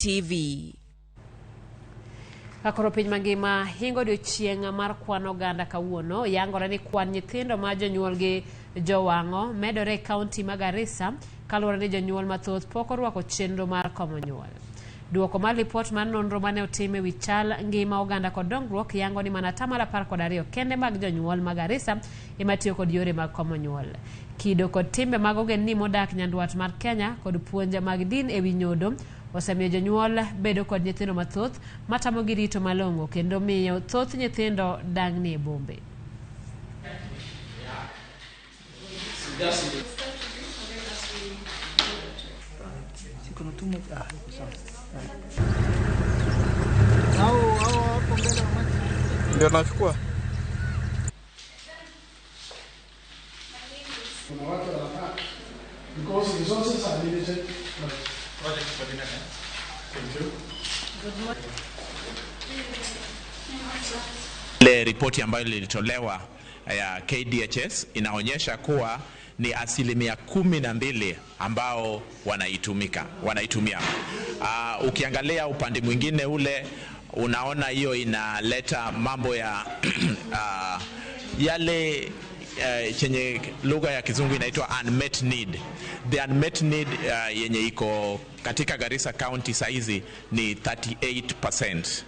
TV. Ka koro piny mangima hingo odiochieng' mar kwan oganda kawuono, yangore ni kwan nyithindo ma jonyuolgi jowang'o medore e kaunti ma Garissa kaluwore ni jonyuol mathoth pok orwako chenro mar komo nyuol. Duoko mar lipot mar nonro mane otim e wi chal ngima oganda kod dongruok yango ni mana 12% kende mag jonyuol ma Garissa ema tiyo kod yore mag komo nyuol. Kido kod timbe mag ogendni modak nyandwat mar Kenya kod puonj mag din e wi nyodo osemiyo jonyuol bedo kod nyithindo mathoth matamogi rito malong'o kendo miyo thoth nyithindo dang'ni e bombe. Ndio nachukua. Because resources are limited. Project coordinator. Thank you. Ile ripoti ambayo lilitolewa ya KDHS inaonyesha kuwa ni 12% ambao wanaitumia. Ukiangalia upande mwingine ule unaona hiyo inaleta mambo ya yale chenye lugha ya Kizungu inaitwa unmet need. The unmet need yenye iko katika Garissa County saizi ni 38%.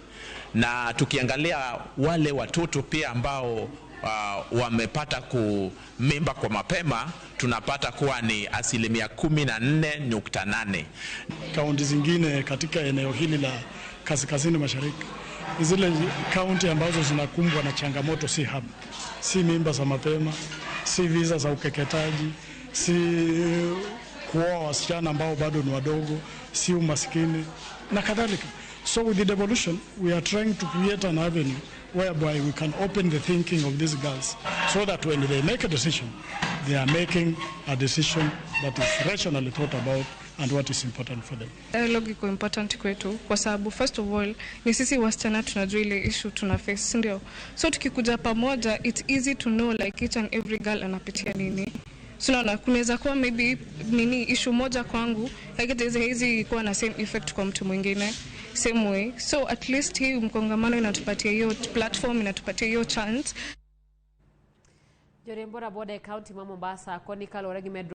Na tukiangalia wale watoto pia ambao wamepata kumimba kwa mapema tunapata kuwa ni 14.8%. Kaunti zingine katika eneo hili la kaskazini mashariki ni zile kaunti ambazo zinakumbwa na changamoto si haba, si mimba za mapema, si visa za ukeketaji, si kuoa wasichana ambao bado ni wadogo, si umaskini na kadhalika. So with the devolution, we are trying to create an avenue whereby we can open the thinking of these girls so that when they make a decision, they are making a decision that is rationally thought about and what is important for them. Dialogue iko important kwetu kwa sababu first of all ni sisi wasichana tunajua ile issue tuna face, ndio? So tukikuja pamoja, it's easy to know like each and every girl anapitia nini. So unaona kunaweza kuwa maybe nini issue moja kwangu, lakini hizi kuwa na same effect kwa mtu mwingine same way. So at least hii mkongamano inatupatia hiyo platform, inatupatia hiyo chance. Joriemb bodaboda e kaunti ma Mombasa koni kaluwore gi medruok